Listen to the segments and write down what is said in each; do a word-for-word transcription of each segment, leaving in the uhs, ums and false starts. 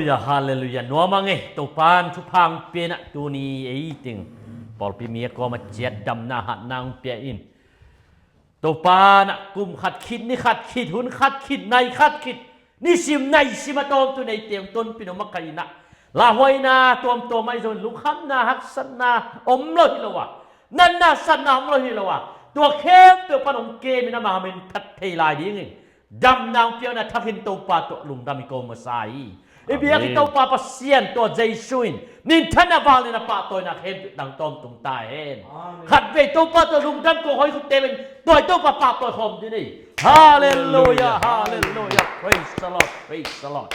Halleluia, halleluia. Nuam a ngei, Topan thupha hong pia in ah, tuni ei teng pawlpi mi a kawm a ciat damna hatna hong pia in. Topan ah kum khat khit, ni khat khit, hun khat khit, nai khat khit, nisim naisim a tawmtu neite hong tonpih in om a, ka in ah lauhuaina tuamtuam ahi zongin lungkhamna, haksatna om lo hi lo a, natna satna om lo hi lo a, tua khempeuh pan hong kem in ama min phat thei lai dingin damna hong pia in ah, a thakin Topa tawh lungdam i ko masa hi. I biak i Topa Pasian tawh Jesu in minthanna, vangliatna, pahtawina khempeuh tang tawm tung ta hen. Khatvei Topa tawh lungdam ko hoi khut temin tua i Topa pahtawi khawm ding hi. Halleluia, halleluia. Praise the Lord, praise the Lord.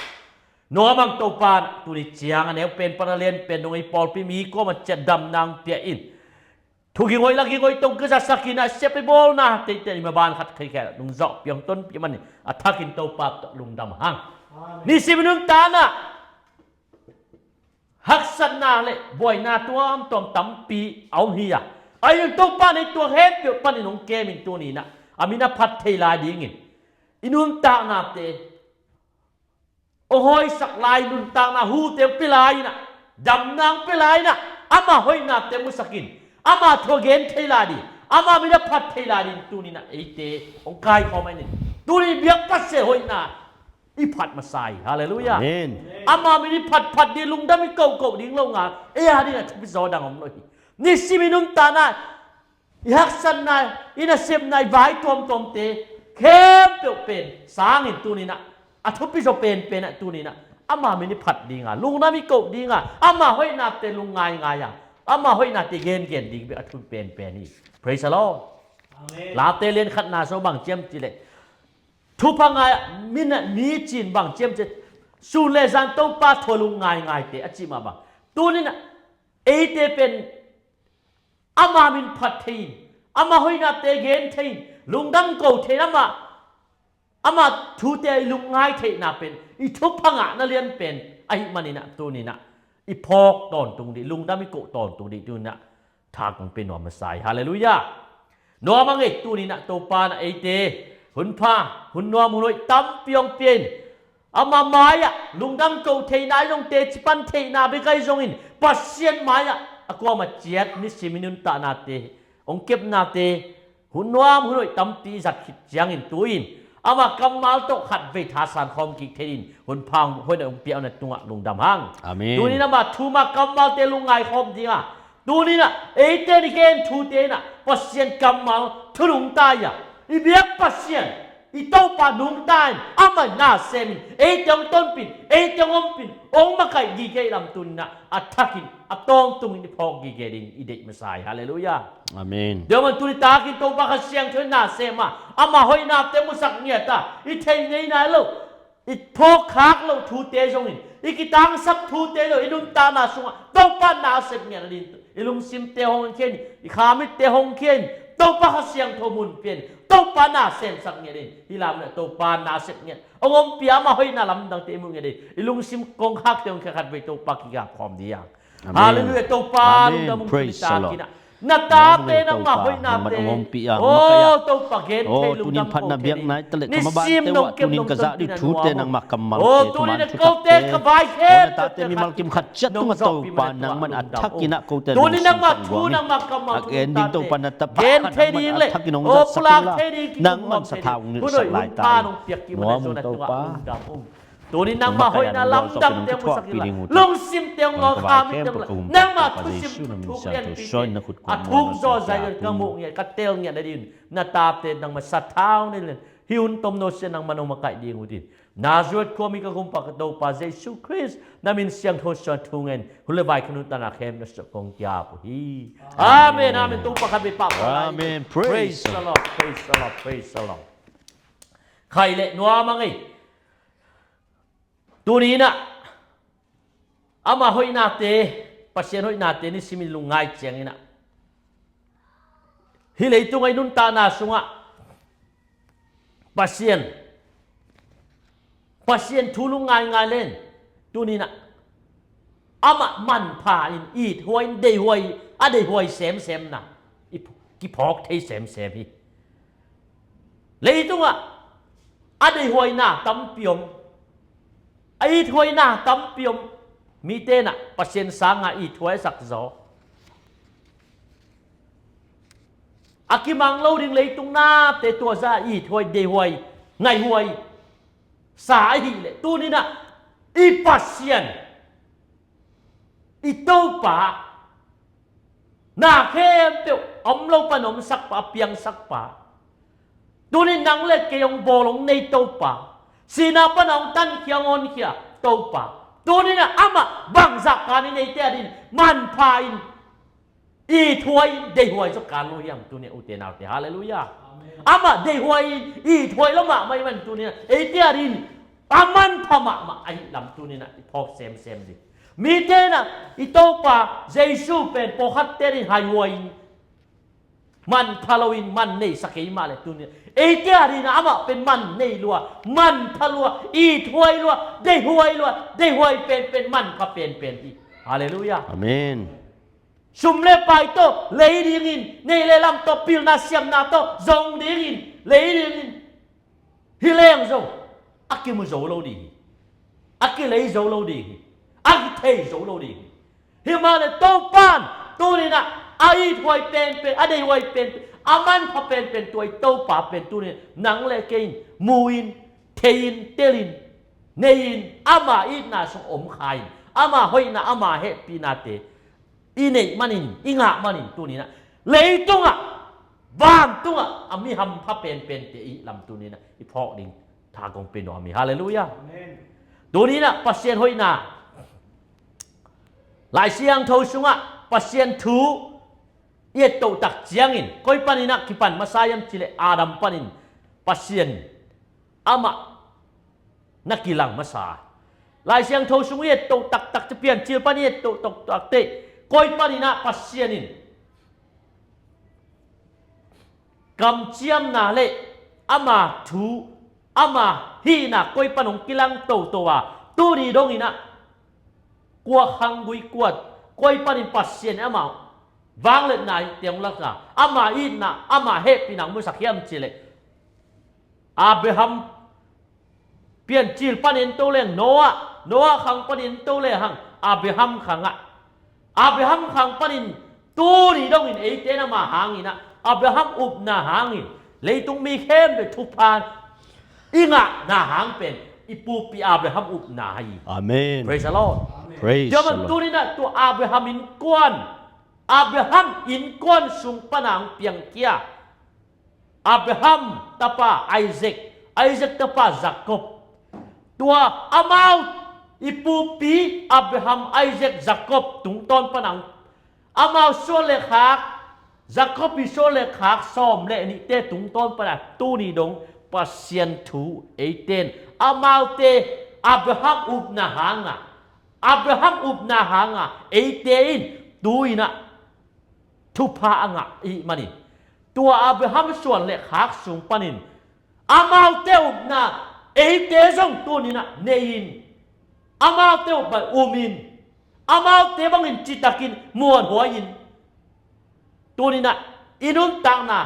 Nuam a ngei, Topan tuni ciang a neu pen pan a lian pen dong i pawlpi mi kawm a ciat damna hong pia in. Thu ging hoih, la ging hoih tawh ka zasak in ah, siap i bawlna teitei i maban khat kheikhel nungzawh piang tonpih manin a thakin Topa tawh lungdam hang. Nisim i nuntakna haksatna le buaina tuamtuam tampi a om hi a, ahi zong Topa in tua khempeuh panin hong kem in tuni in ah a min a phat thei lai dingin i nuntaknate hong hawisak lai, nuntakna hute hong pia lai in ah, damna hong pia lai in ah, ama hoihnate musak in ama thu a gen thei lai ding, ama min a phat thei lai ding tuni in ah eite hong kaikhawm a in. Tuni biak Pasian hoihna i phat masa hi. Halleluia. Ama min i phatphat ding, lungdam i kohkoh ding lo ngal, ei a ding a thupi zaw dang om lo hi. Nisim i nuntakna, i haksatna, i nasepna, i vai tuamtuamte khempeuh pen sangin tuni in ah, a thupi zaw penpen ah tuni in ah ama min i phat ding a, lungdam i koh ding a, ama hoihnate lungngaingai a, ama hoihnate gengen ding bek a thupi penpen hi. Praise the Lord. Late lian khatna sung bang ci hiam cih leh, thupha ngai a, min a mi cin bang ci hiam cih leh, sun le zan Topa thu a lungngaingaite a cih mah bang, tuni in ah eite pen ama min phat thei in, ama hoihnate gen thei in, lungdam ko thei in, ama, ama thute i lungngai theihna pen i thupha ngahna lian pen ahih manin ah tuni in ah i phawk tawntung ding, lungdam i koh tawntung ding tuni in ah tha kong pia nuam masa hi. Halleluia. Nuam a ngei, tuni in ah Topa in ah eite hun pha, hun nuam, hun hoih tampi hong pia in, ama mai-ah lungdam ko theihna ahi zong, teci pan theihna bek ahi zongin Pasian mai-ah a kuamah ciat nisim i nuntahnate, hong kepnate, hun nuam hun hoih tampi i zat khit ciangin tu-in ama kammal tawh khatvei thasan khawm kik thei in hun pha hong hoih na hong pia na tungah lungdam hang. Amen. Tuni in ama thu, ama kammalte lungngai khawm ding a, tuni in ah eite i gen thute in ah Pasian kammal thu nungta hi a, i biak Pasian i Topa nungta in, amah na sem in, eite hong tonpih in, eite hong ompih in, hong makaih gige i lam tuni in ah a thakin a tawntungin i phawk gige ding i deih masa hi. Halleluia. Amen. Tua man tuni takin Topa Kha Siangtho in na sem a, ama hoihnate musak ngiat a, i thei ngei nai lo, i phawk khak loh thute zongin, i kitangsap thute zong, i nuntakna sungah Topa na sem ngiat a ding, i lungsimte hong khia in, i kha mitte hong khia in, Topa Kha Siangtho mun pia in, Topa na semsak ngiat in, hih lam in ah Topa na sem ngiat, hong ompih a, ama hoihna lamdangte i muh ngiat in, i lungsim kongkhakte hong khia, khatvei Topa kikap khawm ding hi hang. Amen. Halleluia, Topa lungdam ung. Praise the Lord. Tuni takin ah na tate nangmah hoihnate, aw Topa, gen thei, lungdam ko thei. Nisim nong kep nong tonpih na nuam ung. Aw tuni na kote ka vai khempeuh, mimal kim khat ciat tungah Topa nangmah a thakin ah kote, tuni nangmah thu, nangmah kammal, a gen ding Topa na tapa gen thei ding le, aw pulak thei ding, nangmah sathau nong sak lai ta. Nuam ung Topa. Tuni nangmah hoihna lamdangte hong musak in la, lungsimte hong nawlkhia, mitte hong la, nangmah thusim thuthuk lianpi, a thuk zawzai ka muh ngiat, ka tel ngiat na ding, na tate nangmah sathau na ding, hih hun tomno sia nangmah nong makaih ding uh ding, Nazareth khuami ka Gumpa ka Topa Jesu Khrist na min siangtho suang thu ngen, hun le vai ka nuntakna khempeuh na suah kong kiap uh hi. Amen, amen. Topa khat vei pah. Amen. Praise the Lord, praise the Lord, praise the Lord. Khaih le nuam a ngei. Tuni in ah ama hoihnate, Pasian hoihnate nisim i lungngai ciangin ah, hih leitungah i nuntakna sungah Pasian, Pasian thu lungngaingai len, tuni in ah amah manpha in, it huai in, deihhuai, a deihhuai semsemna i kiphawk thei semsem hi. Leitungah a deihhuaina tampi om, Ithuaina tampi om. Mite in ah Pasian sanga ithuai a sak zaw, a kimang lo ding leitung nate tua zah ithuai, deihuai, ngaihhuai sa ahih leh, tuni in ah i Pasian, i Topa, na khempeuh a om lo pan a omsakpa, a piangsakpa, tuni nang le kei hong bawl hong nei Topa, sihna pan a hong tankhia hong honkhia Topa, tuni in ah amah bangzah kan in eite adingin manpha in, ithuai in, deihuai zaw kan lo hiam? Tuni in ah ute naute, halleluiah. Amah deihuai in, ithuai lo mahmah ahih man tuni in ah eite adingin a manpha mahmah ahih lam tuni in ah i phawk semsem ding. Mite in ah i Topa Jesu pen pawlkhatte adingin haihuai in, manpha lo in, man neisa kei mah leh tuni in ah eite adingin ah amah pen man nei lua, manpha lua, ithuai lua, deihuai lua, deihuai penpen, manpha penpen hi. Halleluiah. Amen. Sum le pai tawh lei dingin, neih le lam tawh, pilna siamna tawh zong dingin, lei dingin, hi leng zong a kimu zo lo ding hi. A kilei zo lo ding hi. A kithei zo lo ding hi. Hih mah leh Topa in tuni in ah a ithuai penpen, a deihuai penpen, a manpha penpen tua i Topa pen tuni in ah nang le kei in mu in, thei in, tel in, nei in, ama itna sung om kha in, ama hoihna, ama hehpihnate i neih manin, i ngah manin tuni in ah leitungah, vantungah a mi hampha penpente i hih lam tuni in ah i phawk ding tha kong pia nuam hi. Halleluiah. Amen. Tuni in ah Pasian hoihna, Lai Siangtho sungah Pasian thu i ettoh tak ciangin koi panin ah kipan masa hiam cih leh Adam panin Pasian amah na kilang masa. Lai Siangtho sung i ettoh taktak teh, Piancil pan i ettoh taktak teh, koi panin ah Pasian in kamciamna le ama thu, ama hihna koi pan hong kilang toto a, tuni dongin ah kua khanggui, kua, koi panin Pasian in ama vangliatna hi teng lakna, ama itna, ama hehpihna hong musak hiam cih leh, Abraham, Piancil panin en to leng Noah, Noah khang panin en to lehang Abraham khangah, Abraham khang panin tuni dongin eite in ama hangin ah, Abraham upna hangin leitung mi khempeuh thupha i ngahna hang pen i pupi Abraham upna hi. Amen. Praise the Lord. Praise the Lord. Tua man tuni in ah tua Abraham innkuan, Abraham innkuan sung pan a hong piangkhia Abraham tapa Isaac, Isaac tapa Jacob. Tua amau i pupi Abraham, Isaac, Jacob tungtawn pan a hong, amau suan le khak, Jacob i suan le khak sawm le nihte tungtawn pan a tuni dong Pasian thu eite in, amaute Abraham upna hanga, Abraham upna hanga eite in tu-in ah thupha a ngah i hih manin, tua Abraham suan le khak sung panin amaute upna eite zong tuni in ah nei in, amaute upna um in, amaute bangin citakin muanhuai in, tuni in ah i nuntakna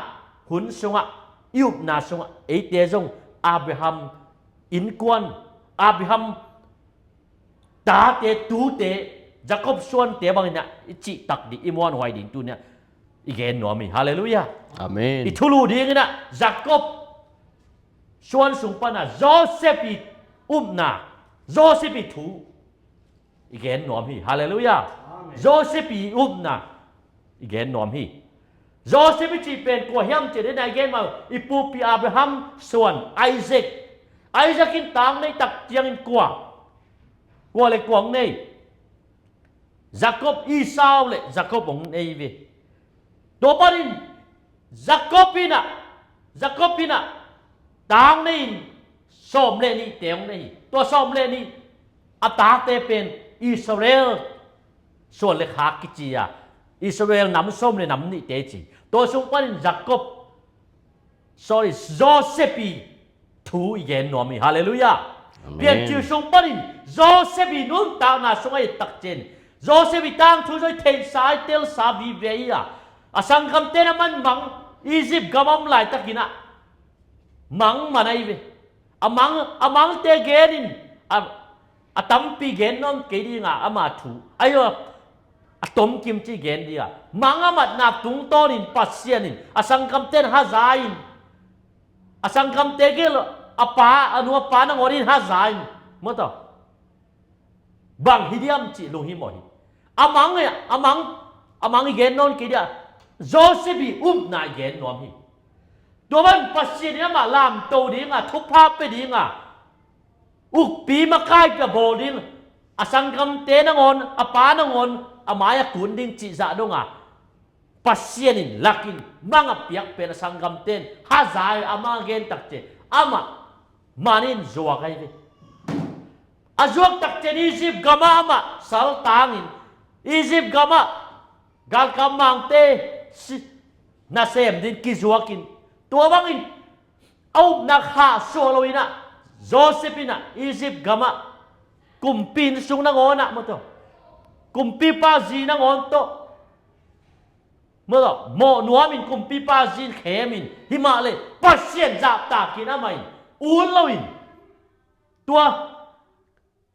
hun sungah, i upna sungah eite zong Abraham innkuan, Abraham tate, tute, Jacob suante bangin ah i cihtak ding, i muanhuai ding tuni in ah i gen nuam hi. Halleluiah. Amen. I thulu dingin ah Jacob suan sung pan a Joseph i upna, Joseph i thu i gen nuam hi. Halleluiah. Amen. Joseph i upna i gen nuam hi. Joseph i cih pen kua hiam cih leh, na i gen mah i pupi Abraham suan Isaac. Isaac in ta hong nei tak ciangin kua, kua le kua hong nei? Jacob, Esau le Jacob hong nei ve. Tua panin Jacob in ah, Jacob in ah ta hong nei in sawm le nihte hong nei hi. Tua sawm le nih a tate pen Israel suan le khak kici a, Israel nam sawm le nam nihte ci. Tua sung panin Jacob, sorry, Joseph i thu i gen nuam hi. Halleluiah. Amen. Piancil sung panin Joseph i nuntakna sung a i et tak ciangin, Joseph i tangthu zong i theihsa, i telsa vive hi a, a sanggamte in a man mang, Egypt gam a om laitakin ah mang man ahi ve. A mang, a mangte gen in, a, a tampi gen nawn kei dinga ama thu, ayo a tomkim ci gen dinga, mang a matna tungtawnin Pasian in a sanggamten haza in, a sanggamte gel a pa, a nu a pa nangawn in haza in, maw taw. Bang hi diam cih lunghimawh hi. A mang e, a mang, a mang i gen nawn kei dia, Joseph i upna i gen nuam hi. Tua bang Pasian in amah lamto dinga, thupha pia dinga, ukpi makai pia bawl ding, a sanggamte nangawn, a pa nangawn a mai-ah kun ding cih zah donga, Pasian in lakin mang a piak pen a sanggamten haza e, ama gen takciang amah manin zuak ahi ve. A zuak takciang Egypt gamah amah saltangin, Egypt gamah galkap mangte si-, nasem din kizuakin, tua bangin a upna khahsuah loinah Joseph inah Egypt gamah kumpi inn sung nangawnah, maw taw, kumpipa zi nangawn tawh, maw taw, mawh nuamin kumpipa zi in khemin, himahleh Pasian zahtakin amah in ut loin, tua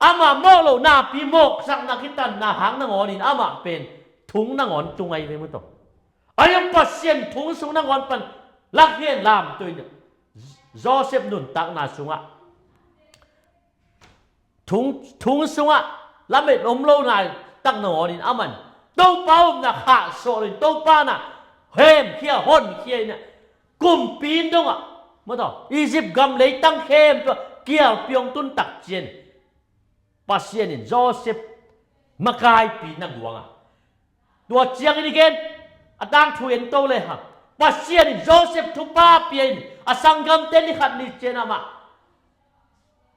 amah mawh loh napi mawhsakna kitanna hang nangawnin amah pen thung nangawn tung ahi ve, maw taw. Ahi zong Pasian thung sung nangawn pan lakhen lamto in Joseph nuntakna sungah thung, thung sungah lamet om lo nai tak nangawnin aman Topa upna khahsuah loin, Topa na hemkhia honkhia inah kumpi inn dongah, maw taw, Egypt gam leitang khempeuh kialpi hong tun takciang Pasian in Joseph makaipi na guangah, tua ciangin i gen a tangthu en to le hang, Pasian in Joseph thupha pia in a sanggamte ni khat ni ciang amah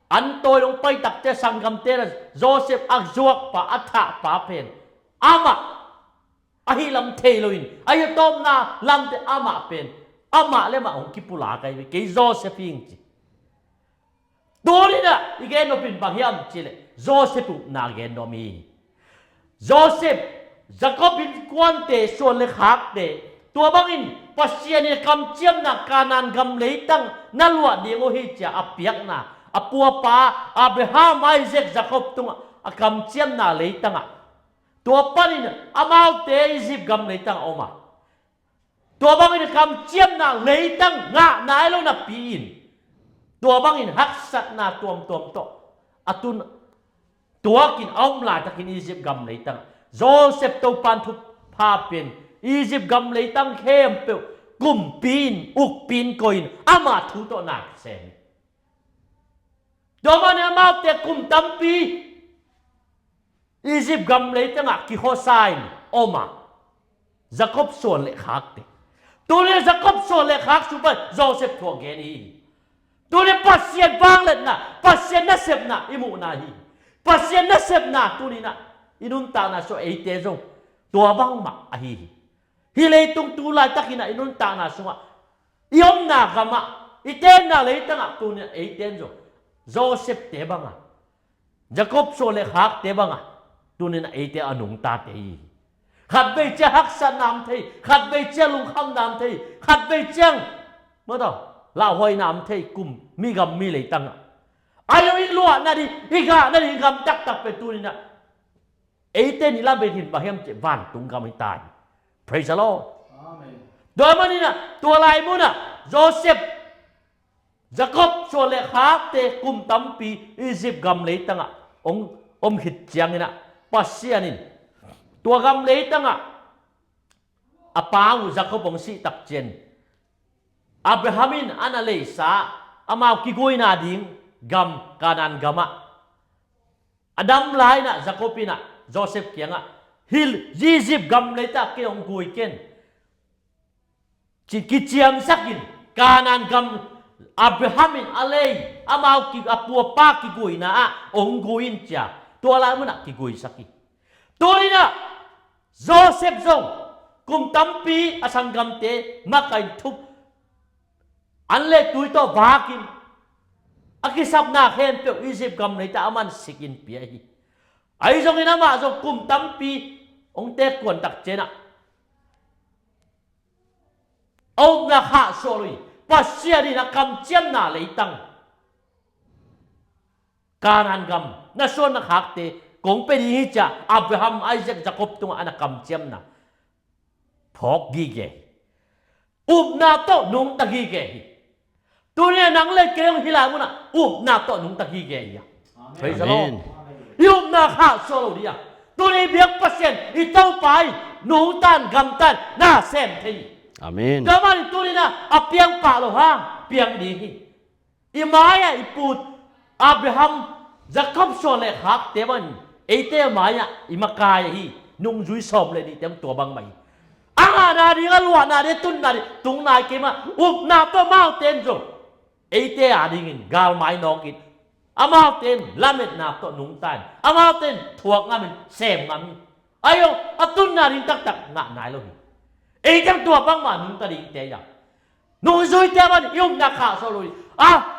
an tawi dong pai takte sanggamte na Joseph a zuakpa, a thahpa pen amah ahi lam thei loin, ahi a tawpna lamte amah pen amah le mah hong kipulak ahi ve, kei Joseph hi ing ci. Tuninah i gen nopin bang hiam cihleh Joseph upna gen nuam hi. Joseph, Jacob innkuante suan le khakte, tua bangin Pasian in a kamciamna Kanaan gam leitang na luah ding uh hi cia a piakna, a puapa Abraham, Isaac, Jacob tungah a kamciamna leitangah, tua panin amaute Egypt gam leitangah om a, tua bangin a kamciamna leitang ngah nai lo napi-in, tua bangin haksatna tuamtuam tawh a tun, tuakin a om laitakin Egypt gam leitang Joseph Topan thupha pen Egypt gam leitang khempeuh kumpi-in, ukpi-in koihin ama thu tawh na kisem hi. Tua manin amaute kum tampi Egypt gam leitangah kikhuasa in om a, Jacob suan le khakte. Tuni Jacob suan le khak sung pan Joseph thu a gen hi. Tuni Pasian vangliatna, Pasian nasepna i muhna hi. Pasian nasepna tuninah i nuntakna sungah eite zong tua bangmah ahi hi. Hih leitung tu laitakinah i nuntakna sungah, i omna gamah, i tenna leitangah tuninah eite in zong Joseph-te banga, Jacob suan le khakte banga tuninah eite a nungtate hi. Khatvei ciang haksatna om thei, khatvei ciang lungkhamna om thei, khatvei ciang, maw taw, lauhuaina om thei, kum, mi gam mi leitangah. Ahi zong i luah nading, i gah nading gam taktak pen tuninah eite in i lamet hi bang hiam cih vantung gam hi ta hi. Praise the Lord. Amen. Tua maninah tua lai munah Joseph, Jacob suan le khakte kum tampi Egypt gam leitangah hong om khit cianginah Pasian in tua gam leitangah a pa uh Jacob hong sih takciang Abraham in a na leisa amau kiguina ding gam Kanaan gamah a dam lai-inah Jacob inah Joseph kiangah, hih Egypt gam leitah kei hong gui ken ci, kiciamsakin Kanaan gam Abraham in a lei, amau ki, a puapa kiguina ah hong gui in cia tua lai munah kiguisak hi. Tuninah Joseph zong kum tampi a sanggamte makaih in thup, an le tui tawh vakin a kisapna khempeuh Egypt gam leitah aman sikin pia hi. Ahi zongin amah zong kum tampi hong teek kuan takcianah a upna khahsuah lo hi. Pasian in a kamciamna leitang Kanaan gam na suan na khakte kong pia ding hi, ci-a Abraham, Isaac, Jacob tungah a na kamciamna phawk gige hi. Upna tawh nungta gige hi. Tuni-a nang le kei hong hih lai munah upna tawh nungta gige hi a. Praise the Lord. Amen. I upna khahsuah lo ding a. Tuni biak Pasian i Topa in nungta in, gamta in, na sem thei hi. Amen. Tua manin tuni-in a piang pah lo hang piang ding hi. I mai-ah i pu Abraham, Jacob suan le khakte bangin eite mai-ah i makai ahi. Nungzui sawm le nihte tua bangmah hi. A ngahna ding, a luahna ding, a tunna ding tung nai kei mah. Upna tawh amaute in zong eite a dingin galmai nawkin, amaute in lametna tawh nungta in, amaute in thuak ngam in, sem ngam hi. Ahi zong a tunna ding taktak ngah nai lo hi. Eite tua bangmah nungta dingte hi a. Nungzuite bangin i upna khahsuah lo ding a.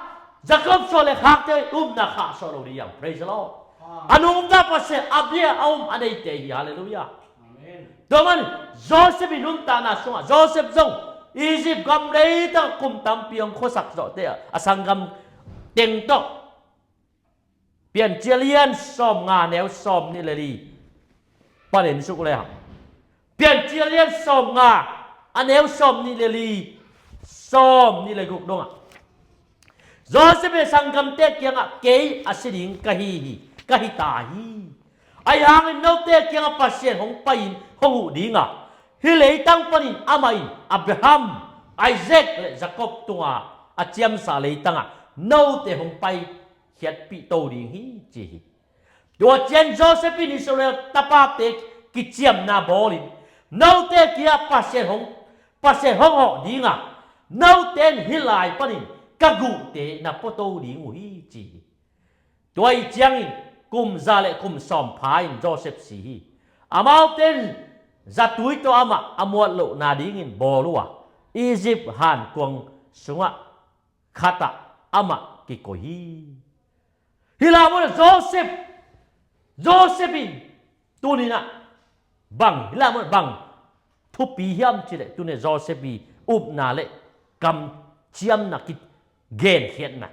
Jacob suan le khakte i upna khahsuah lo ding a. Praise the Lord. A nungta Pasian a bia a um a neite hi. Halleluiah. Amen. Tua manin Joseph i nuntakna sungah Joseph zong Egypt gam leitang kum tampi hong khuasak zawhte a sanggam teng tawh Piancil lian sawmnga, neu sawmnih le li pan en suk le hang. Piancil lian sawmnga, a neu sawmnih le li, sawmnih le guk dongah Joseph in sanggamte kiangah, "Kei a si ding ka hi hi, ka hi ta hi. Ahi hangin note kiangah Pasian hong pai-in hong huh ding a, hih leitang panin amah in Abraham, Isaac le Jacob tunga a ciamsa leitangah note hong pai khiatpih to ding hi," ci hi. Tua ciang Joseph in Israel tapate kiciamna bawlin, "Note kiangah Pasian hong, Pasian hong hawh ding a, note in hih lai panin ka guhte na pua to ding uh hi," ci hi. Tua ahih ciangin kum za le kum sawm pha-in Joseph si hi. Amaute in zatui tawh amah a muat lohna dingin bawl uh a, Egypt hankuang sungah khatah amah kikoih hi. Hih lai munah Joseph, Joseph in tuni-in ah bang, hih lai munah bang thupi hiam cih leh, tuni-in Joseph i upna le kamciamna kigenkhiatna.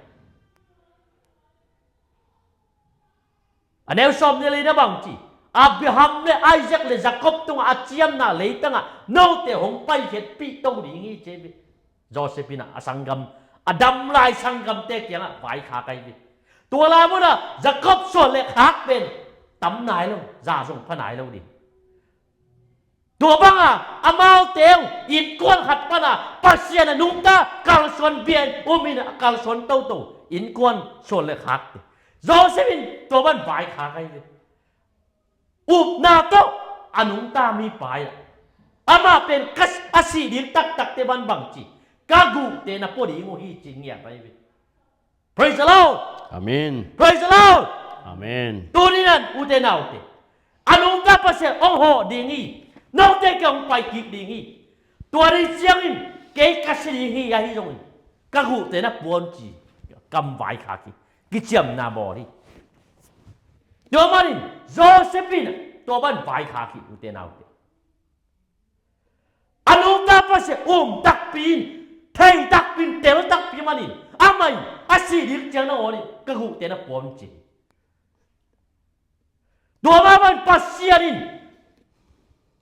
A neu sawmnih le li-na bang ci, "Abraham le Isaac le Jacob tungah a ciamna leitangah note hong paikhiatpih to ding hi," ci hi. Joseph in ah a sanggam, a dam lai sanggamte kiangah vaikhak ahi hi. Tua lai munah Jacob suan le khak pen tam nai lo, za zong pha nai lo ding. Tua banga amaute uh innkuan khat pana Pasian a nungta kalsuan bia-in um in a kalsuan toto innkuan suan le khakte. Joseph in tua ban vaikhak ahi hi. Upna tawh a nungta mipa hi a. Amah pen ka, a sih ding taktakte ban bang ci, "Ka guhte na pua ding uh hi," ci ngiat ahi hi. Praise the Lord. Amen. Praise the Lord. Amen. Tuni-in ah ute naute, a nungta Pasian hong hawh ding hi. Note kiang hong pai kik ding hi. Tua ding ciangin kei ka si ding hi, ahi zongin ka guhte na pua un ci, kam vaikhak hi. Kiciamna bawl hi. Tua manin Joseph in tua ban vaikhak hi, ute naute. A nungta Pasian um takpi in, thei takpi in, tel takpi manin, amah in a sih ding ciang nangawn in ka guhte na pua un ci hi. Tua mah bangin Pasian in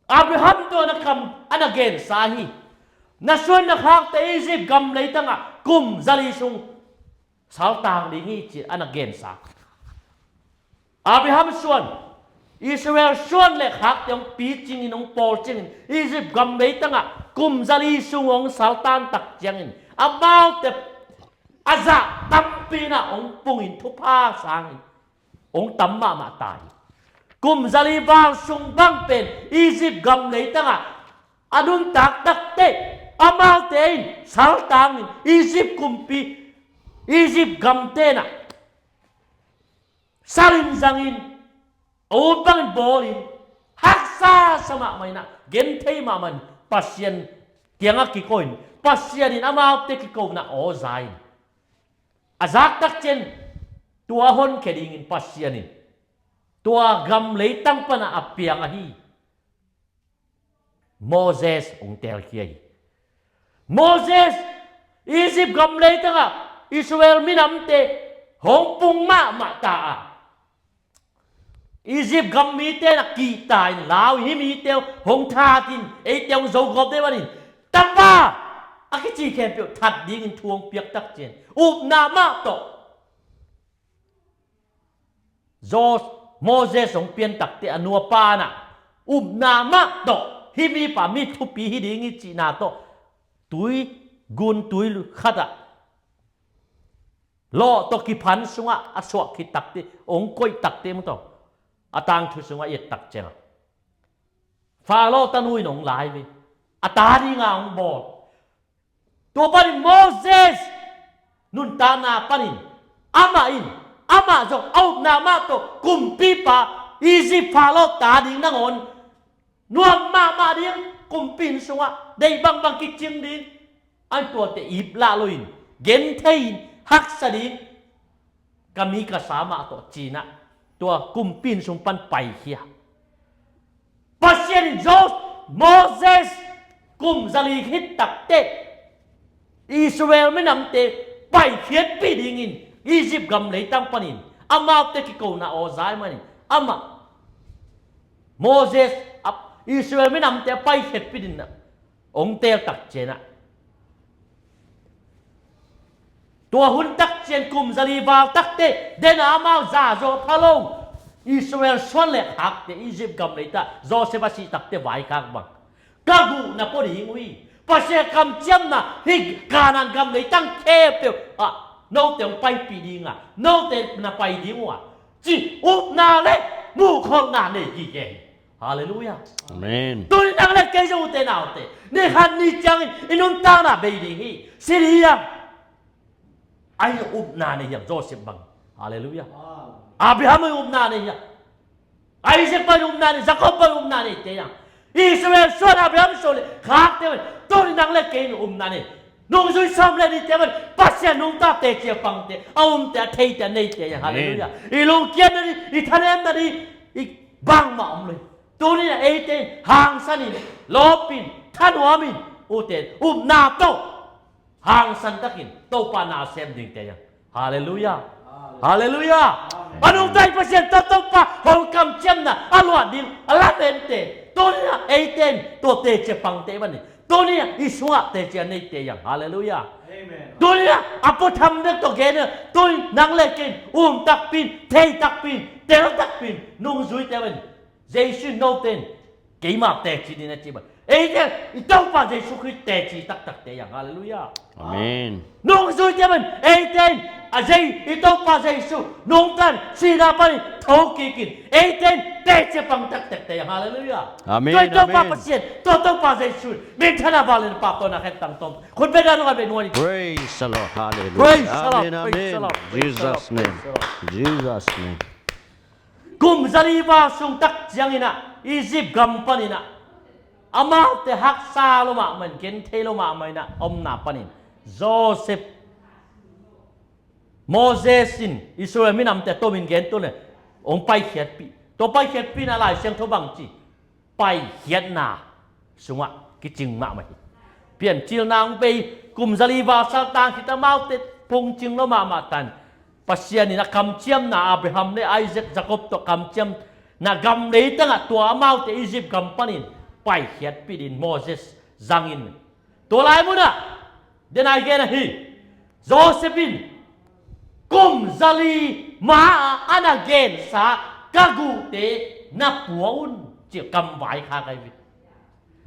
Abraham tungah a kam a na gensa hi. "Na suan na khakte Egypt gam leitangah kum zali sung saltang ding hi," ci-in a na gensa. Abraham suan, Israel suan le khakte hong picingin, hong pawlcingin, Egypt gam leitangah kum zali sung hong saltan tak ciangin amaute a zah tampi in ah hong pungin thupha sangin hong tam mahmah ta hi. Kum zali val sung bang pen Egypt gam leitangah a nuntak takteh amaute in saltangin Egypt kumpi, Egypt gamte in ah salin zangin, a ut bangin bawlin, haksa sa mahmah in ah, genthei mahmah in Pasian kiangah kiko in, Pasian in amaute kikona aw za in, a zak tak ciang tua honkhia dingin Pasian in tua gam leitang pana a piang ahi Moses hong teelkhia hi. Moses, Egypt gam leitangah Israel minamte hong pung mahmah ta a, Egypt gam mite na kihta in lau in, hih mite hong that in eite hong zogawp deuh manin, tapa a kici khempeuh that dingin thu hong piak tak ciang upna mah tawh Moses hong pian takteh a nuapa na upna mah tawh hih mipa mi thupi hi ding hi cihna tawh tui gun tui khatah lawh tawh kiphan sungah a suah khit takteh, hong koih takteh mu tawh a tangthu sungah i et tak ciangah Faro tanu in hong lai ve. A ta dinga hong bawl. Tua panin Moses nuntakna panin amah in, amah zong a upna mah tawh kumpipa Egypt Faro ta ding nangawn nuam mahmah ding, kumpi inn sungah deih bangbang kicing ding, an tuate ip lah loin genthei in haksa ding, ka mi ka sa mah tawh cinah tua kumpi inn sung pan paikhia. Pasian in Jos-, Moses kum zali khit takteh Israel minamte paikhiatpih dingin Egypt gam leitang panin amaute kikona aw zai manin amah Moses a Israel minamte a paikhiatpih dingin hong teel tak ciangah tua hun tak ciang kum zali val takteh dena amau za zaw pha lo Israel suan le khakte Egypt gam leitah Joseph a sih takteh vaikhak bang ka guh na pua ding uh hi. Pasian kamciamna hih Kanaan gam leitang khempeuh ah note hong paipih dinga note na pai ding uh a ci upna le muhkholhna nei kik hi. Halleluiah. Amen. Tuni nang le kei zong ute naute ni khat ni ciangin i nuntakna bei ding hi. Si ding hiam? Ai upna nei hiam Joseph bang? Halleluiah. Abraham ai upna nei hiam? Isaac pai upna nei, Jacob pai upna nei te hiam? Israel suan Abraham suan le khakte pai tuni nang le kei in upna nei. Nungzui sawm le nihte pai Pasian nungta teci a pangte a umte a theite a neite hiam? Halleluiah. I lungkiatna ding, i thanemna ding, i bangmah om lo hi. Tuni-in eite in hangsanin, lawpin, thanuamin, ute in upna tawh hangsan takin Topa na sem dingte hiam? Halleluiah. Halleluiah. A nungta i Pasian tawh Topa hong kamciamna a luah ding a lamte tuni-in eite in tua teci a pangte i pai ni. Tuni-in i sungah teci a neite hiam? Halleluiah. Tuni-in a puatham bek tawh gen a, tuni-in nang le kei in um takpi in, thei takpi in, tel takpi in nungzuite pai ni. Jesu in note in keima teci ding na ci bang. Eite in i Topa Jesu Khrist teci taktakte hiam? Halleluiah. Amen. Nungzuite pai ni eite in a Jei i Topa Jesu nungta in sihna panin thokikin eite in teci a pang taktakte hiam? Halleluiah. Amen. Tua i Topa Pasian, tua Topa Jesu in minthanna, vangliatna, pahtawina, khentakna tawm khut beng dan nunga bei nuan in. Praise the Lord. Hallelujah. Praise the Lord. Amen, amen. Praise the Lord. Praise the Lord. Jesus' name. Praise the Lord. Jesus' name. Kum zali val sung tak ciangin ah Egypt gam panin ah amaute haksa lo mahmah in, genthei lo mahmah in ah omna panin Joseph, Moses in Israel minamte tomin gen tu le hong paikhiatpih. Tua paikhiatpihna Lai Siangtho bang ci? Paikhiatna sungah kicing mahmah hi. Piancilna hong bei, kum zali val sal tang khit amaute phungcing lo mahmah tan Pasian in a kamciamna Abraham le Isaac, Jacob tawh kamciamna gam leitangah tua amaute Egypt gam panin paikhiatpih dingin Moses zangin. Tua lai munah den a i gen ahi. Joseph in kum zali ma-ah a na gensa ka guhte na pua un ci-a kam vaikhak ahi ve.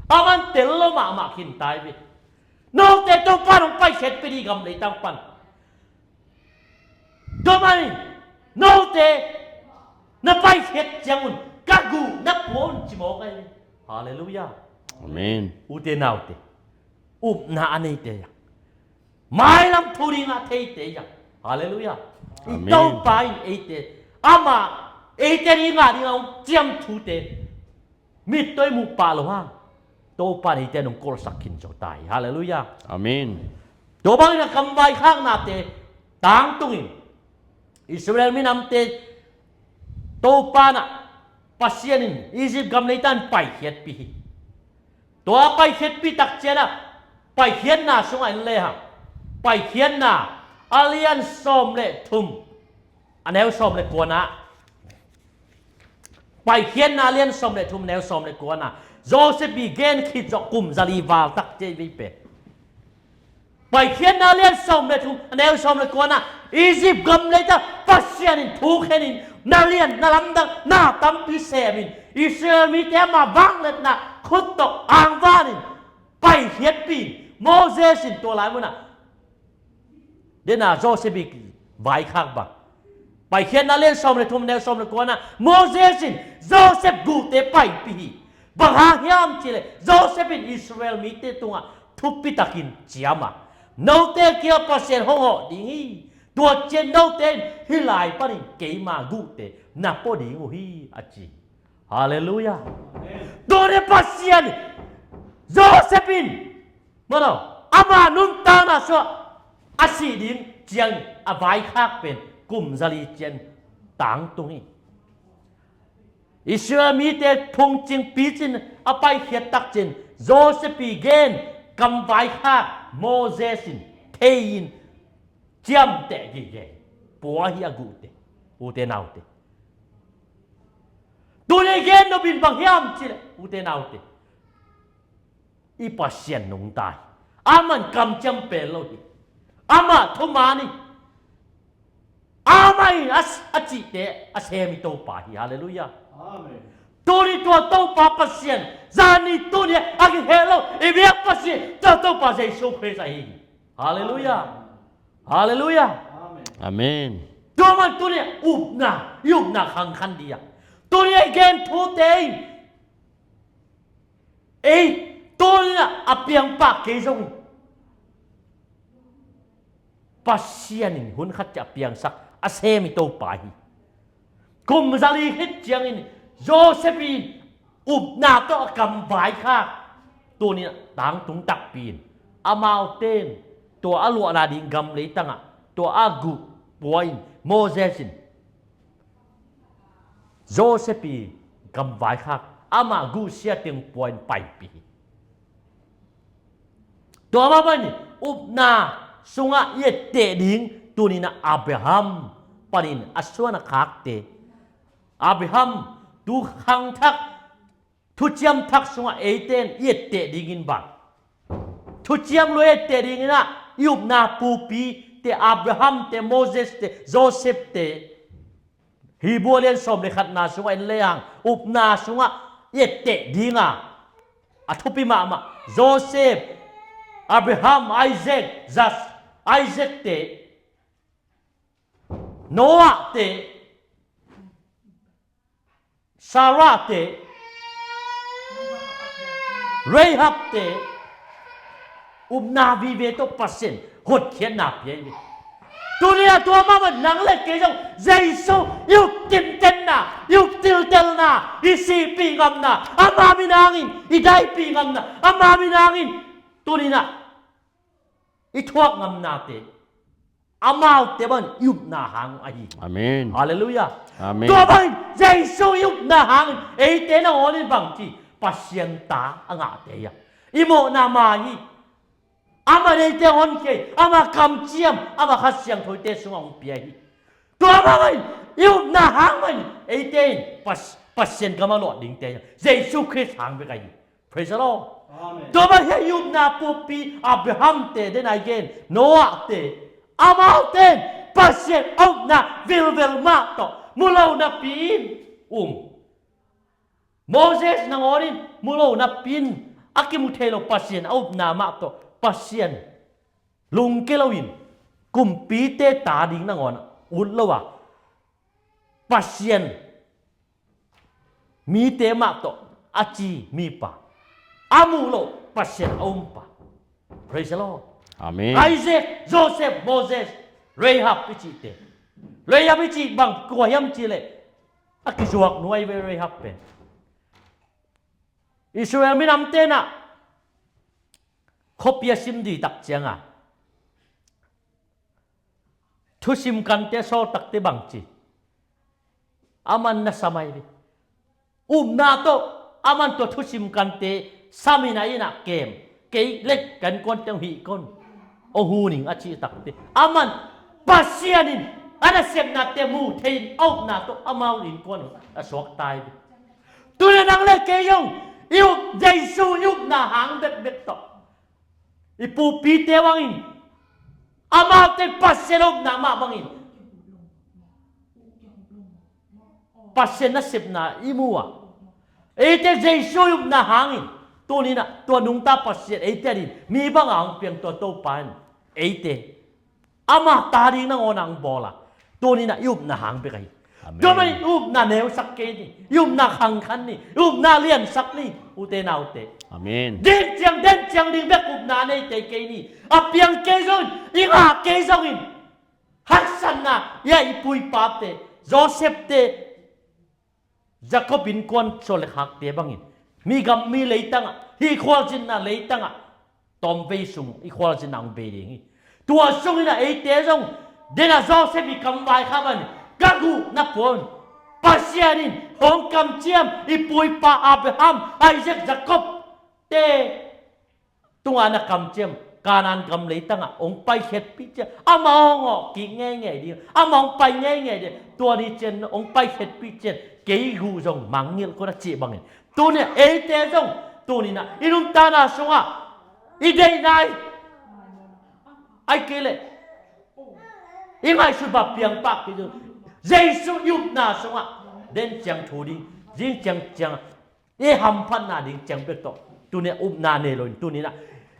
A man tel lo mahmah khinta hi ve. Note Topa in hong paikhiatpih ding gam leitang pan. Tua manin note na paikhiat ciangun ka guh na pua un ci mawk ahi ve. Halleluiah. Amen. Ute naute, upna a neite hiam? Mailam thu ding a theite hiam? Halleluiah. I Topa in eite, amah eite ding a ding a hong ciam thute mittawi muh pah lo hang Topa in eite nong kolsak khin zo ta hi. Halleluiah. Amen. Tua bangin a kam vaikhaknate tangtungin Israel minamte Topa in ah Pasian in Egypt gam leitang paikhiatpih hi. Tua paikhiatpih tak ciangin ah paikhiatna sungah en lehang, paikhiatna a lian sawm le thum, a neu sawm le kuana. Paikhiatna lian sawm le thum, neu sawm le kuana, Joseph i gen khit zawh kum zali val tak ciai vei pen. Paikhiatna lian sawm le thum, neu sawm le kuana, Egypt gam leitang Pasian in thukhenin, na lian, na lamdang, na tampi semin, Israel mite ama vangliatna khut tawh angvanin, paikhiatpih in, Moses in tua lai munah dena Joseph i vaikhak bang. Paikhiatna lian sawm le thum, neu sawm le kuana, Moses in Joseph guhte paipih hi. Bang hang hiam cihleh Joseph in Israel mite tungah thupitakin ciama, note kia Pasian hong hawh ding hi. Tua ciang note in hih lai panin keima guhte na pua ding uh hi, a ci. Halleluiah. Tuni Pasian, Joseph in, mano, ama nuntakna sungah a sih ding ciang a vaikhak pen kum zali ciang tangtung hi. Israel mite phungcing picin a paikhiat takciang Joseph i gen kam vaikhak Moses in thei-in ciamteh gige, pua hi a guhte, ute naute. Tuni gen nopin bang hiam cihleh, ute naute, i Pasian nungta hi. Aman kamciam pel lo hi. Amah thuman hi. Amah in a, a cihte a sem i Topa hi. Halleluiah. Amen. Tuni tua Topa Pasian, zani tuni a kihel lo i biak Pasian, tua Topa Jesu Khrist ahi hi. Halleluiah. Halleluiah. Amen. Tua man tuni upna, i upna khangkhan dih a, tuni a i gen thute in ei, tuni a piangpah kei zong Pasian in hun khat ciah a piangsak a sem i Topa hi. Kum zali khit ciangin Joseph in upna tawh a kam vaikhak, tuni a tangtung takpi in amaute in tua a luahna ding gam leitangah tua a guh pua in Moses in Joseph i kam vaikhak, ama guhsia teng pua in paipih hi. Tua mah bangin upna sungah i etteh ding tuni-in ah Abraham panin a suan a khakte, Abraham tu khangthak thuciam thak sungah eite in i etteh dingin bang, thuciam lui etteh dingin ah i upna pupite Abrahamte, Moseste, Josephte, Hebrew lian sawm le khatna sungah en lehang upna sungah i etteh dinga a thupi mahmah Joseph, Abraham, Isaac, Jas-, Isaacte, Noahte, Sarahte, Rahabte, upna vive tawh Pasian hotkhiatna pia hi ve. Tuni-ah tua mahmah nang le kei zong Jesu i up tintenna, i up tiltelna, i sihpih ngamna, ama min hangin i daipih ngamna, ama min hangin tuni-in ah i thuak ngamnate, amaute bang i upna hang ahi. Amen. Halleluiah. Amen. Tua bangin Jesu i upna hangin eite nangawnin bangci Pasian ta a ngahte hi a, i mawhna ma hi. Amah eite honkhia hi, ama kamciam, ama Kha Siangthote sungah hong pia hi. Tua bangin i upna hang bangin eite in Pas-, Pasian gam a luah dingte hi a, Jesu Khrist hang bek ahi. Praise the Lord. Amen. Tua bang hiah i upna puppi Abrahamte, den a i gen Noahte, amaute in Pasian a upna vilvel mah tawh mu lo napi in um. Moses nangawn in mu lo napi in a kimu thei lo Pasian a upna mah tawh Pasian lungke loin kumpite ta ding nangawn a ut lo a, Pasian mite mah tawh a ci mipa, a muh loh Pasian a umpa. Praise the Lord. Amen. Isaac, Joseph, Moses, Rahab i cihte. Rahab i cih bang kua hiam cihleh a kizuak nuai ve Rahab pen. Israel minamte in ah khuapi a sim dih tak cianga thusim kante sawl takte bangci, aman na sam ahi ve. Upna tawh aman tua thusim kante sam in a inn ah kem, kei le ka innkuante hong hih kon, hong hu ning a cih takte, aman Pasian in a nasepnate mu thei in a upna tawh amau innkuan a suakta hi ve. Tuni nang le kei zong i up, Jesu i upna hang bekbek tawh i pupite bangin, amaute Pasian upna mah bangin Pasian nasepna i mu a, eite Jesu i upna hangin, tuni-in ah tua nungta Pasian eite adingin mi banga hong piang tua Topa in eite ama ta ding nangawn ah hong bawl a, tuni-in ah i upna hang bek ahi. Amen. Tua manin i upna neusak kei ni, i upna khangkhan ni, i upna liansak ni, ute naute. Amen. Din ciang, den ciang ding bek upna nei tei kei ni. A piang kei zongin, i ngah kei zongin, haksatna, i a i pu i pate, Joseph te, Jacob innkuan suan le khakte bangin, mi gam mi leitangah, hih khualzinna leitangah tawmvei sung i khualzinna hong bei ding hi. Tua sungin ah eite zong, den a Joseph i kam vaikhak bangin, ka guhna puan Pasian in hong kamciam i pu i pa Abraham, Isaac, Jacob te tungah na kamciam, Kanaan gam leitangah hong paikhiatpih ciang, amah hong awh kik ngeingei ding, amah hong pai ngeingei ding, tua ni ciang hong paikhiatpih ciang kei guh zong mangngilh kei un a cih bangin, tuni-ah eite zong, tuni-in ah i nuntakna sungah i deihna, ahih kei leh i ngaihsut bang piang pah kei zong, Jesu i upna sungah den ciang thu ding, zing ciang ciang i hamphatna ding ciang bek tawh, tuni-ah upna nei loin, tuni-in ah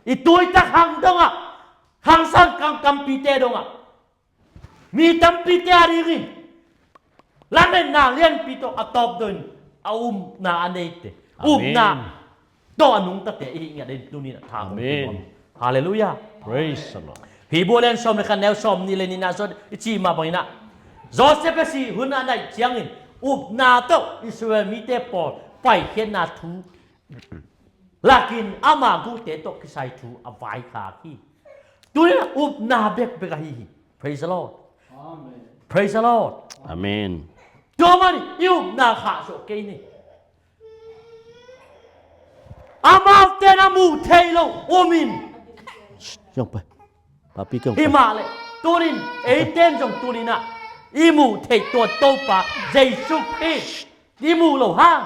i tuitak hang dongah, hangsan kang tampite dongah, mi tampite adingin lametna lianpi tawh a tawpdawin a upna a neite, Amen, upna tawh a nungtate i hih ngiat in, tuni-in ah tha kong, Amen, kinuam. Halleluiah. Praise the Lord. Hebrew a lian sawm le khat, neu sawmnih le nihna sung i cih mah bangin ah, Joseph a sih hun a naih ciangin upna tawh Israel mite pawl paikhiatna thu lakin ama guhte tawh kisai thu a vaikhak hi. Tuni-in ah upna bekbek ahi hi. Praise the Lord. Amen. Praise the Lord. Amen. Tua manin i upna khahsuah kei ni. Amaute na muh theih loh umin. Ciang pai. Papi ciang pai. Hi mah leh, tuni-in eite in zong tuni-in ah i muh theih tua Topa Jesu Khrist i muh loh hang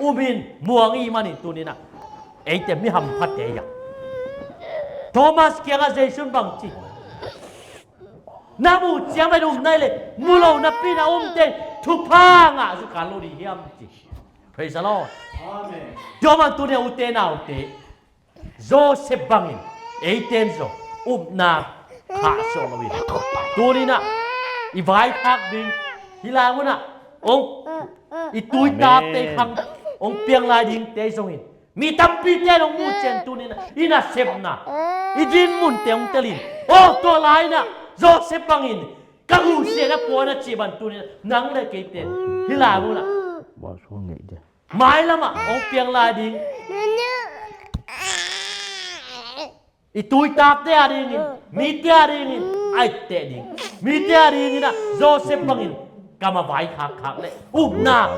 umin muang i hih manin, tuni-in ah eite mi hamphate hi a. Thomas kiangah Jesu in bang ci? Na muh ciang bek um nai leh, mu lo napi-in a umte thupha ngah zo kha lo ding hiam, ci. Praise the Lord. Amen. Tua manin tuni-in ah ute naute, Joseph bangin eite in zong upna khahsuah loin, tuni-in ah i vaikhak ding, hih lai munah hong, i tuitate, Amen, khang hong piang lai dingte zongin, mi tampite in hong muh ciang tuni-in ah i nasepna, i dinmunte hong telin, aw, tua lai-in ah Joseph bangin ka guhsiatna puan a cih bang, tuni-in ah nang le keite hih lai munah mailamah hong piang lai ding, i tuitate adingin, mite adingin a etteh ding, mite adingin ah Joseph bangin kam a vaikhak khak leh upna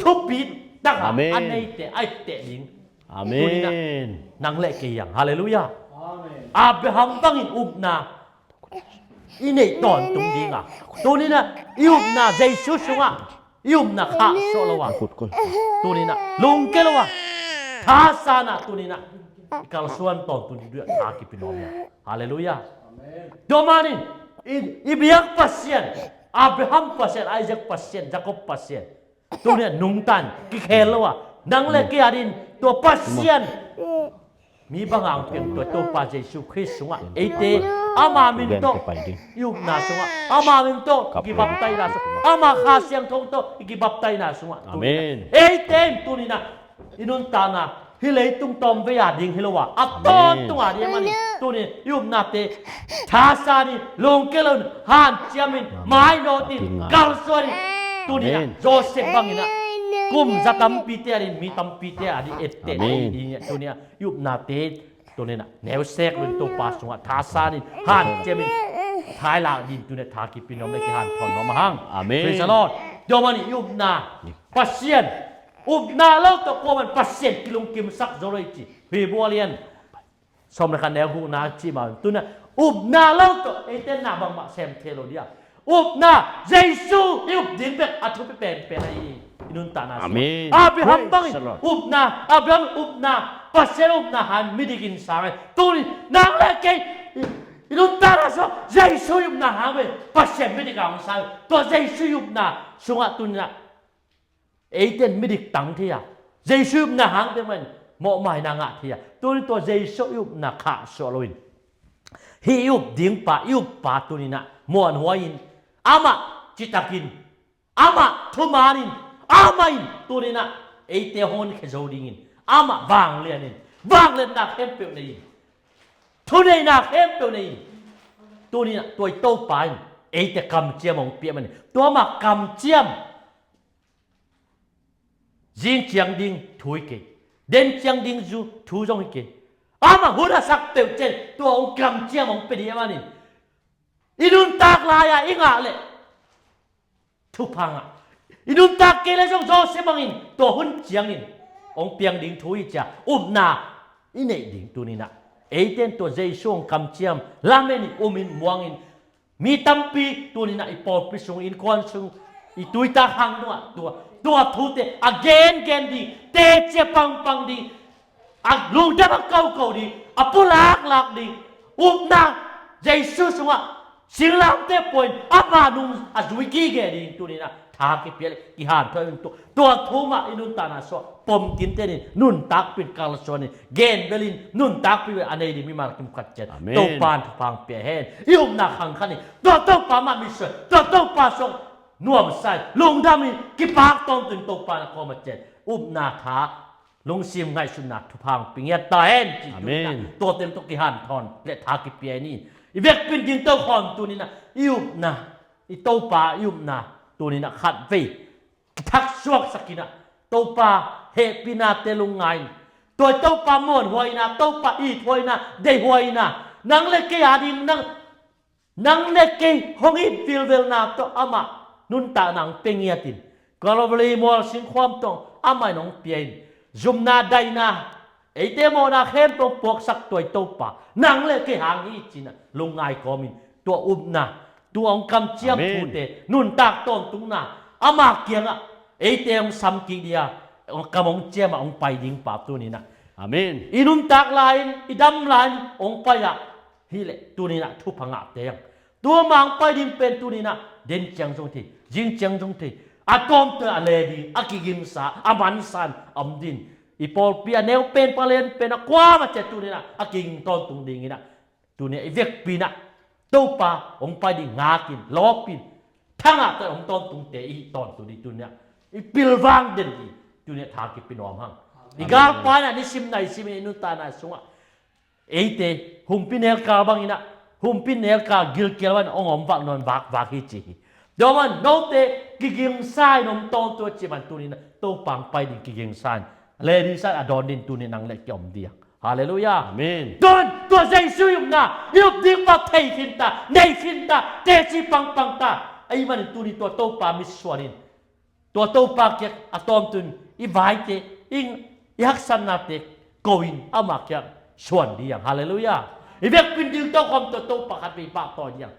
thupi takah, Amen, a neite a etteh ding, Amen, tuni-in ah nang le kei hi hang. Halleluiah. Amen. Abraham bangin upna i neih tawntung ding a, tuni-in ah i upna Jesu sungah i upna khahsuah lo a, tuni-in ah lungkia lo a, thasan a, tuni-in ah i kalsuan tawntung ding a tha kipia nuam hi. Halleluiah. Amen. Tua manin i, i biak Pasian, Abraham Pasian, Isaac Pasian, Jacob Pasian, tuni-in ah nungta-in kikhel lo a, nang le kei adingin tua Pasian mi banga hong piang tua Topa Jesu Khrist sungah eite ama min tawh i upna sungah, ama min tawh i kibaptaina sungah, ama Kha Siangtho tawh i kibaptaina sungah, Amen, eite in tuni-in ah i nuntakna hih leitung tawmvei ading hi lo a, a, Amen, tawntung ading ahih manin tuni-in i upnate thasan in, lungkia loin, hanciamin, Amen, mainawtin, Amen, kalsuanin, tuni-in ah, Amen, Joseph bangin ah kum za tampite adingin, mi tampite adingin etteh, Amen, ding hi. Tuni-in ah i upnate tuni-in ah neusek loin Topa sungah thasan in, hanciamin, thailak dingin tuni-in ah tha kipia nuam le kihanthawn nuam hang. Amen. Praise the Lord. Tua manin i upna Pasian, upna lo tawh kuaman Pasian kilungkimsak zo lo hi, ci. Hebrew a lian sawm le khat, neu gukna cih mah, tuni-in ah upna lo tawh eite in na bangmah sem thei lo ding a, upna Jesu i up ding bek a thupi penpen ahi hi. i nuntakna sungah. Amen. Abraham bangin upna, Abraham upna, Pasian upna hang midik in sang e. Tuni nang le kei i nuntakna sungah Jesu upna hang ve, Pasian midik a hong sang e. Tua Jesu upna sungah tuni-in ah eite in midik tang thei a, Jesu upna hang te man mawhmaina ngah thei a. Tuni tua Jesu i upna khahsuah loin, hih i up ding pa, i up pa tuni-in ah muanhuai-in, amah citakin, amah thumanin, amah in tuni-in ah eite honkhia zo dingin, amah vanglianin, vangliatna khempeuh nei-in, thuneihna khempeuh nei-in, tuni-in ah tua i Topa in eite kamciam hong pia manin, tua amah kamciam zing ciang ding thu hi kei, den ciang ding zu thu zong hi kei. Amah hun a sak peuh ciang tua hong kamciam hong pia ding ahih manin, i nuntak lai-a i ngah leh thupha ngah, i nuntak kei leh zong zawhsiam bangin tua hun ciangin hong piang ding thu hi ci-a upna i neih ding tuni-in ah, eite in tua Jesu hong kamciam lamen in, umin, muangin, mi tampi tuni-in ah i pawlpi sung, innkuan sung, i tuitak hang tungah tua, tua thute a gengen ding, teci a pangpang ding, a lungdam a koko ding, a pulaklak ding, upna Jesu sungah singlamteh pua-in ama nung a zui gige ding tuni-in ah tha kipia leh kihanthawn in tua, tua thu mah i nuntakna sungah pom kinte in, nuntakpih in kalsuan in, genbel in, nuntakpih bel a nei ding mimal kim khat ciat. Amen. Topa in thupha hong pia hen. I upna khangkhat in tua Topa mah mitsuan, tua Topa sungah nuamsa in, lungdam in, kipak tawntung in Topa in a kawm a ciat upna tha, lungsim ngaihsutna thupha hong pia ngiat ta hen ci. Amen. Tuni-in ah tuate tawh kihanthawn leh tha kipia ni. I vekpi in dingto khawm tuni-in ah i upna, i Topa i upna tuni-in ah khatvei kithaksuaksak in ah, Topa hehpihnate lungngai in, tua Topa muanhuaina, Topa ithuaina, deihhuaina, nang le kei a ding, nang, nang le kei hong it vilvelna tawh amah nuntakna hong pia ngiat in, Calvary mual singkhuam tawh amah in hong pia in, zumna, daina, eite mawhna khempeuh hong puaksak tua i Topa nang le kei hang hi ci-in ah lungngai kawmin, tua upna, tua hong kamciam, Amen, thute, nuntak tawntungna, ama kiangah eite hong sam kik ding a, kam hong ciam a hong pai ding pa tuni-in ah, Amen, i nuntak lai-in, i dam lai-in hong pai ah, hih leh tuni-in ah thupha ngahte ang. Tua mah hong pai ding pen tuni-in ah den ciang zong thei, zing ciang zong thei, a tawmte a le ding, a kigingsa, a mansa in om ding. I pawlpi a neu pen, palen pen, a kuamah ciat tuni-in ah a kiging tawntung dingin ah, tuni-in ah i vekpi in ah Topa hong pai ding ngakin, lawpin, thangah tawh hong tawntungte i hih tawntung ding tuni-in ah i pilvang den ding tuni-in ah tha kipia nuam hang. I galpa in ah nisim naisim in i nuntakna sungah eite humpi nelkal bangin ah, humpi nelkal gilkial bangin ah hong om vak nawn vakvak hi ci hi. Tua man note kigingsa in om tawntung a cih man tuni-in ah Topa hong pai ding kigingsa in, le ding sa in a dawn ding tuni-in nang le kei om ding. Halleluiah. Amen. Tua, tua Jesu i upna i up ding pa thei khin ta, nei khin ta, teci pangpang ta. Ahih manin tuni tua Topa mitsuan in, tua Topa kiang a tawmtun i vaite, i, i haksatnate ko-in ama kiang suan ding. Halleluiah. I vekpi in dingto khawm tua Topa khatvei pahtawi ding.